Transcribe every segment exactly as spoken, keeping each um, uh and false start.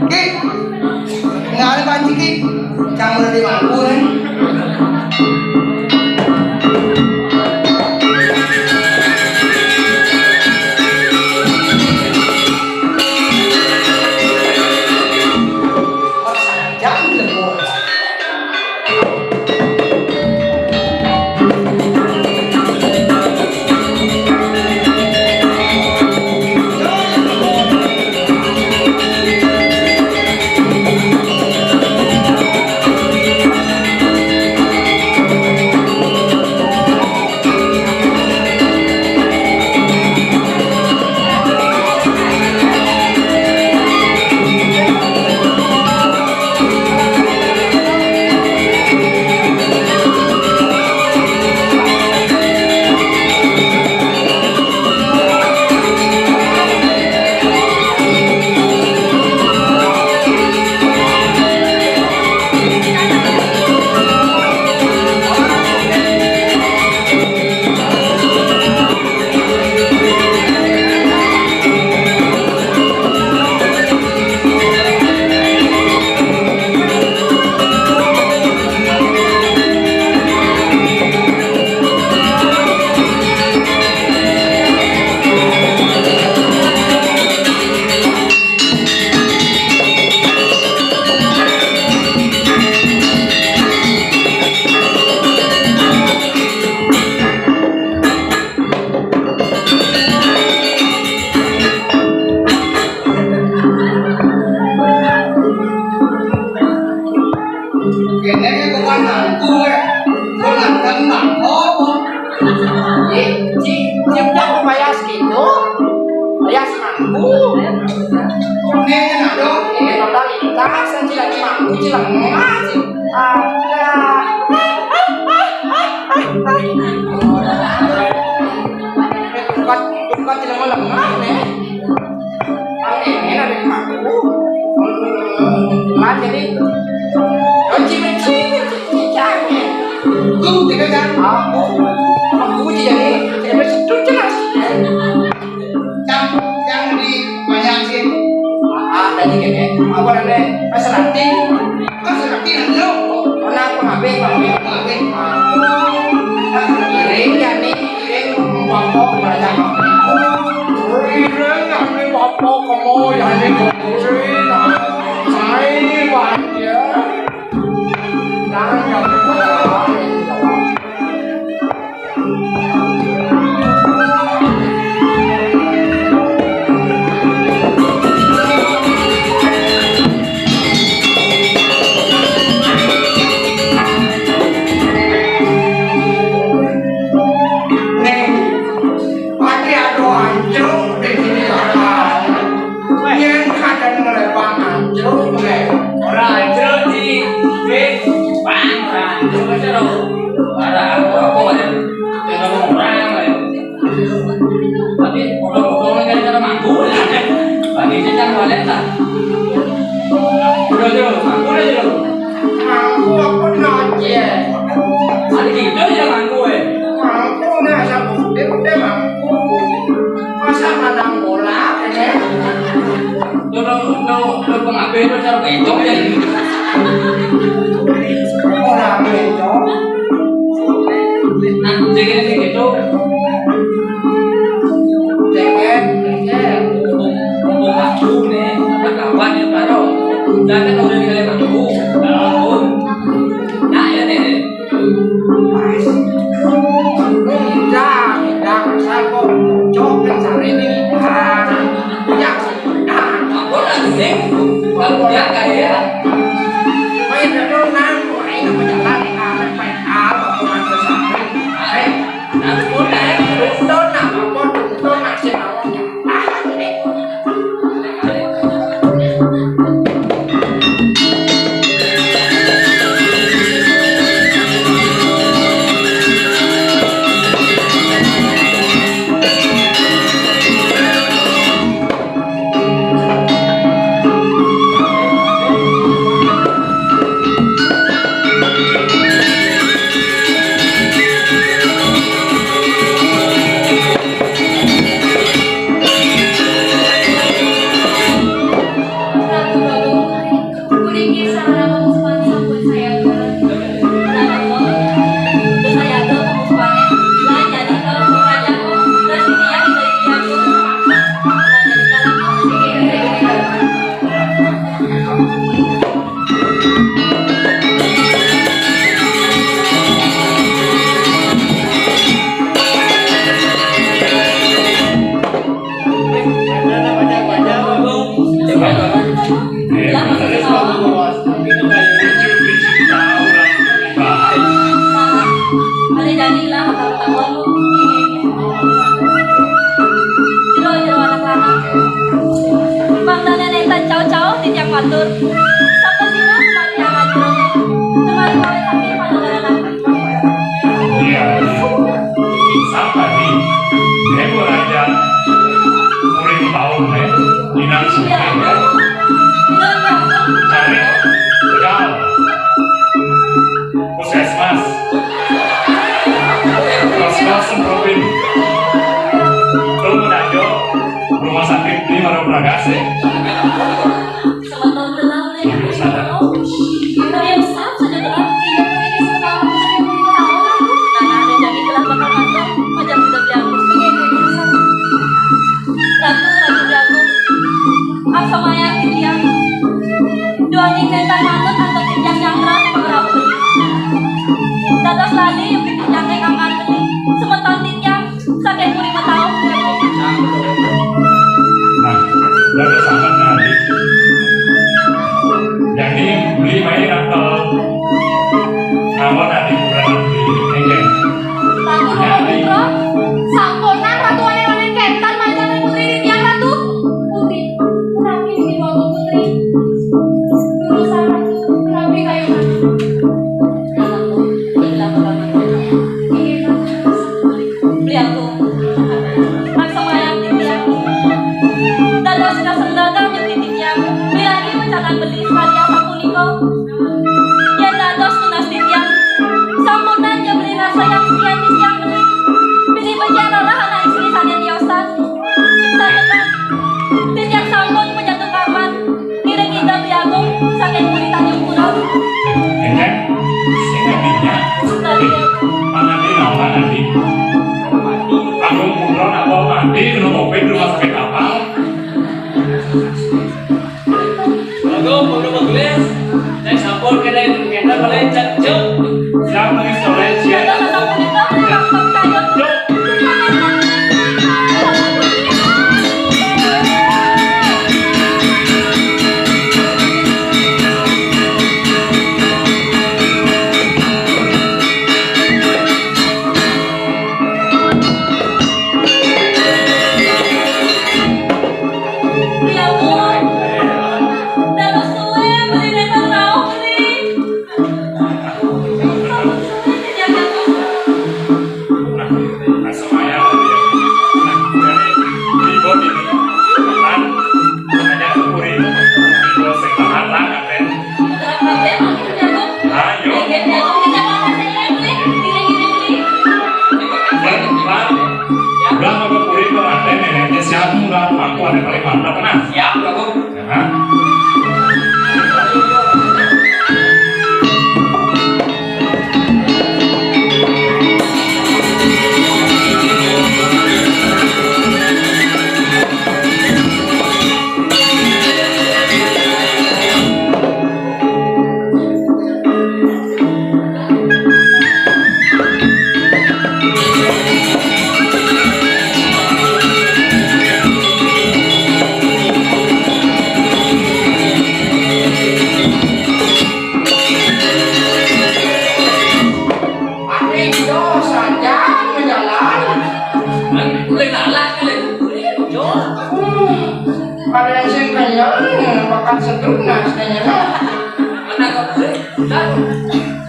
Ki, ngarep panci ki, cang mulai mangku nih. Jam lembur. Kene ki bukan mangku, eh. Bukan mangku. Eh, ci, ci, udah aku bayar segitu. Bayar semangku. Ini, ini, aduh. Ini totalitas, ci lagi mangku, ci lagi mangku. Ada. Bukan, bukan ci lemah-lemah, nih. Ini ada aku. Kan jadi, oh, ci, ci, ci, ci, ci. Tuh, kita kan. Aku, aku ci jadi, ci, ci, ci, ci, ci. Cang, cang di banyak sih. Ah, tadi kene. Apa namanya? Pas nanti. Pas nanti nanti lo. Kenapa ngabe, ngabe, ngabe? Iring ya nih, iring bapak belajar. Iring ya nih bapak kamu ya nih kumpulin. Saya banyak. Jangan ngabe. Nih, mati ado ancung di sini. Yang kadang No, no pengabeh no cara becok ya. Orang becok. Nah, jadi gitu. Ceker, ceker. Mumpung aku nih, tak kapan ya, Taro. Udah kan udah dikali aku. Tahun. Nah, ya nih. Pas. Udah, udah, asal kok cocok kan sare nih. Ah, ya, udah. Aku lagi sih. Kalau dia kayak main dulu nang, main apa jalan, ah, main apa, main apa, main apa. Nah, udah, udah, nah, apa, udah, nah, sih, nah. Kuring sareng Mus Pan sampun saya. Saya tuh Mus Pan, lah jadi kalau kerajaan, terus dia dari dia tuh. Lah jadi kalau Ada jadilah kata-kata lu. Jero-jero anak lanang. Mangdana nénten cao-cao titiang matur. Sapasira mati anak jero. Kemari kawin tapi pada dalam. Iya. Sapa nih? Déwa Raja. Kuring taun, eh. Inang suci. Cari. Tegal. Puskesmas. Puskesmas Sempropin. Lu menanjung rumah sakit di Muara Pragas, eh. Semeton telah mulai. Iya, sadar. Kita yang sah saja telah. Iya, kita yang sah saja telah. Nah, nah, ada jadi telah bakal nonton. Macam udah bilang. Iya, iya, iya. Ratu, Ratu Jagung. Aksamayang titiang. Duaning nénten manut antuk titiang nyanggra pangerapu. Dados lali yukti titiang ingkang angkat beli. Semeton titiang. Saking puri mataun. Nah, dados sanget ngali. Jadi beli main atau ngawon adi kurang beli. Enggak. Ratu Putra, sampunang Ratu wanen-wanen kénten manjang putri titiang, Ratu. Putri, putri, putri. Durusan Ratu, putri kayu. Beli aku. Aksamayang titiang. Dados kasenggagang nyuti titiang. Bilani mecanan beli sekali apa puniko. Yén dados tunas titiang. Sampunang ja beli rasa yang sekian titiang beli. Beli becik rolah anak istri sané tiosan. Satekan. Titiang sampun menyatu karman. Ngiring Ida Beli Agung saking Puri Tanjung Pura. Enggak, sing ngertinya. Tadi. Mangadi naon, Adi? Agung Putra napa mati kena covid rumah sakit apa? Agung, perlu magelis. Cek sampun kena kena boleh cek cek. Siap, lagi sore, siap. Cek. Ayo. Udah, aku kuring tuh, ada nenek, siapa nggak, aku ada paling mantap, nah. Siap, aku. Ya, kan?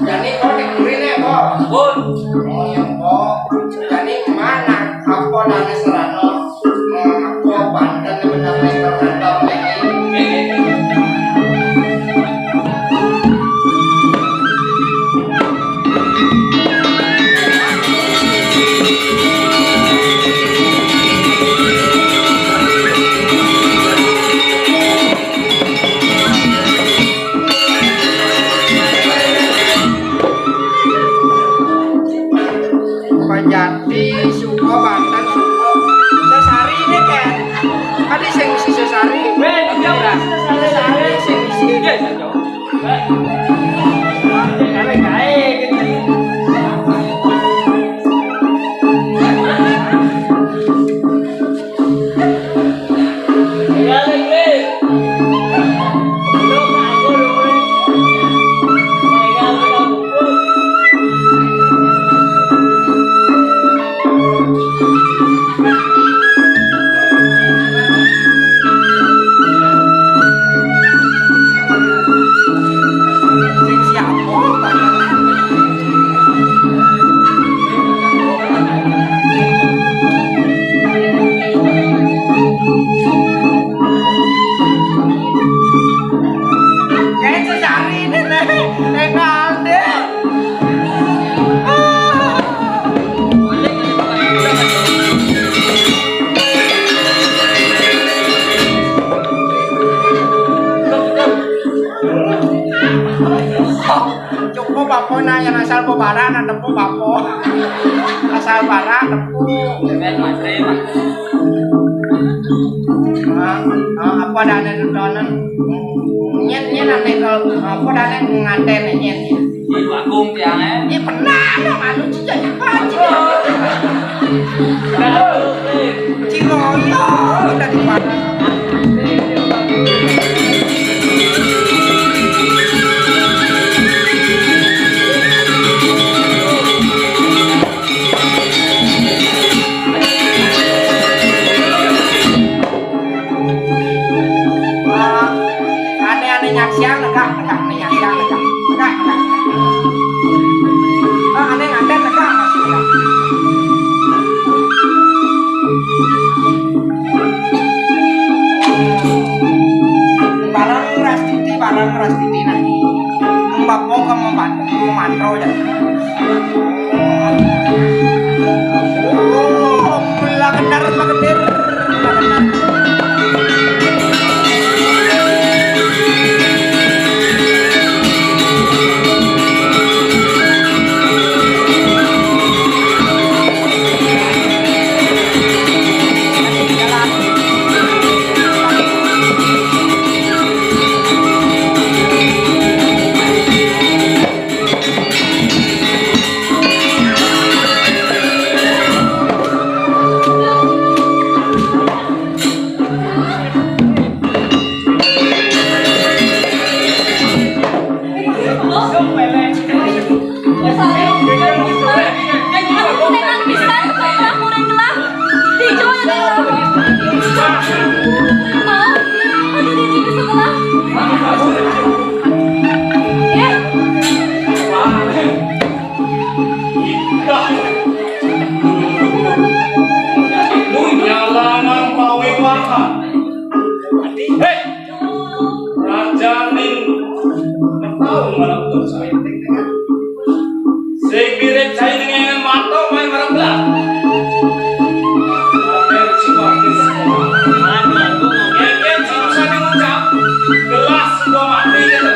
Jani kok nek gurine kok. Pun. Oh, iya, kok. Jani mana apa dane Serano? Apa banten bener nek kantor iki? Pajati, suka, banten, suka. Sesari ini kan. Tadi sing isi sesari. Weh, iya, Mas. Sesari sing isi. Iya, iya, iya. Weh. Kae, kae, gitu. Sing siapa? Kayak sesari ini nih, enggak ada. Cukup apa nah, yang asal po barang, ada po apa? Asal barang, ada po. Nah, nah, apa ada, ada tontonan? Nyet, nyet, nanti kalau apa ada, ada nganten, nyet, nyet. Di Agung tiang, eh. Ini pernah ada malu juga, ya, Pak. Ciroyo, udah di mana? Ane-ane nyaksiang, negak, negak, ane nyaksiang, negak, negak, negak. Ah, ane nganten, negak, masih negak. Bareng Rastiti, bareng Rastiti, nah. Mbak Pong sama Mbak Mantro, ya. Nyalanan pawewahan. Hei! Rajaning tau marang saya. Sing mirip saya dengan mata main marang belah. Ngekek sing usah diucap, gelas sudah mati gitu.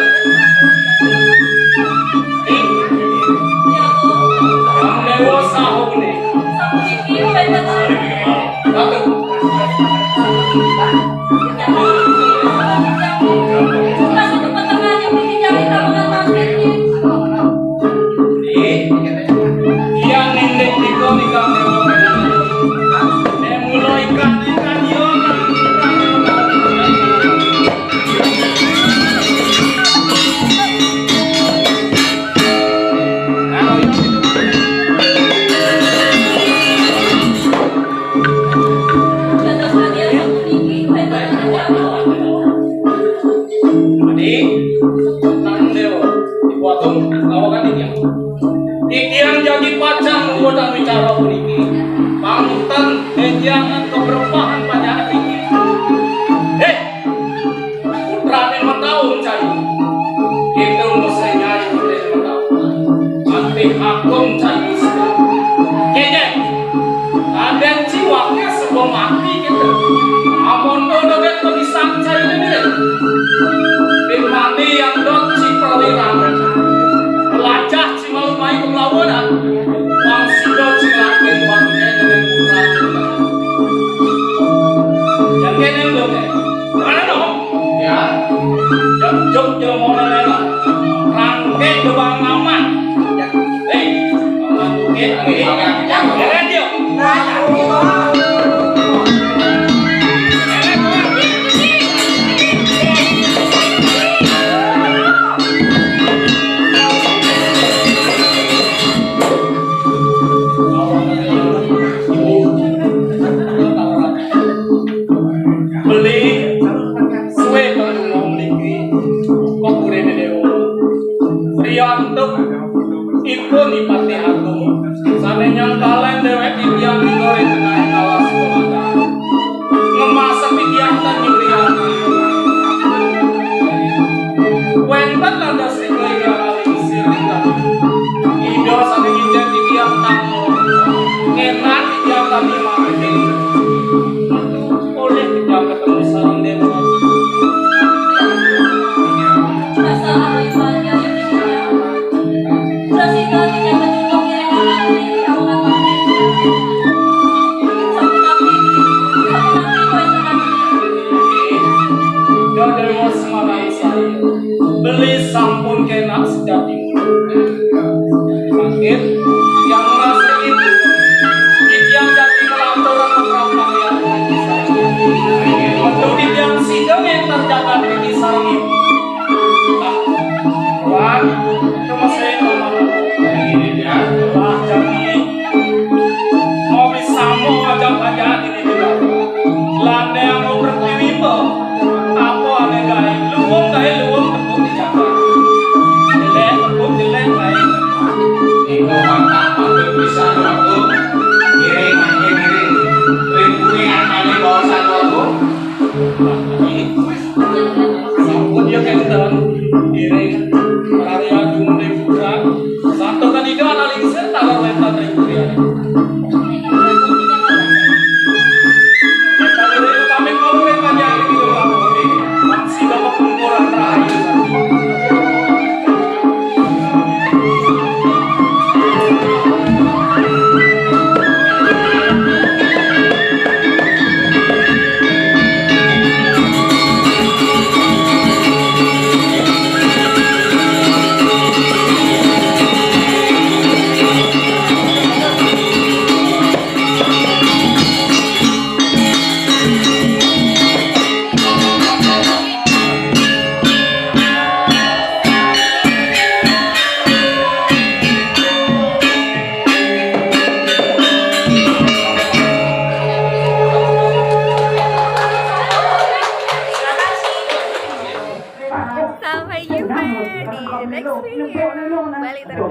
Kamu dewasa, aku nih. Nang Déwa, Ibu Agung, lawakan titiang. Titiang jagi pacang ngudang wicara puniki. Panten énjang keberkahan panjak niki. Héh, putrané Mataun cai. Kita mesti nyai putrané Mataun. Anti hakung cai. Kéné. Kadén ciwaké sebelum mati kita. Amun dodo gét pemisah cai ini. Bin mandi yang dot ci perwira. Pelacah ci malu mai kemelawanan. Bang sida ci lakin bangké dengan putra. Yang kéné lho, Nek. Mana dong? Ya. Jok, jok, jok, mau nanya, Nek. Rangké gebang aman. Hei, Mama Bukit, Bukit. Beres, yuk. Beli suwe kang lunga mriki. Kok urene Dewa. Priyantuk ipun Ipati Agung. Sane nyangkalen dewek titiang ing ore tengahing alas Komandan. Ngemasep titiang tan nyurian. Wenten landas ring lega aling sirika. Ida sane ngijen titiang tamu. Kenak titiang kami mangkin. Oleh kita ketemu sareng Dewa. Dewa Semarang saya. Beli sampun kenak sejati. Mangkin, yang ngasih itu, titiang jati ngelantur sama kalian. Untuk titiang sida ngenter jagat niki sareng ibu. Nah, Wan, cuma saya ngomong. Lah, jati. Mau bisa mau ngajak-ngajak ini juga. Lane anu pertiwi po. Apa ane gae? Luwung gae luwung tepuk di jagat. Jelek tepuk jelek gae. Iko mantap, mantap pisan, Ratu. Ngiring, mangke ngiring. Ring kuwi angkane bawa satu aku. Sampun ya kenten. Ngiring. Rari agung ring kuburan. Santo kandidat alingsir taler wénten ring kuburan. Sampai jumpa di next video. Balik terus.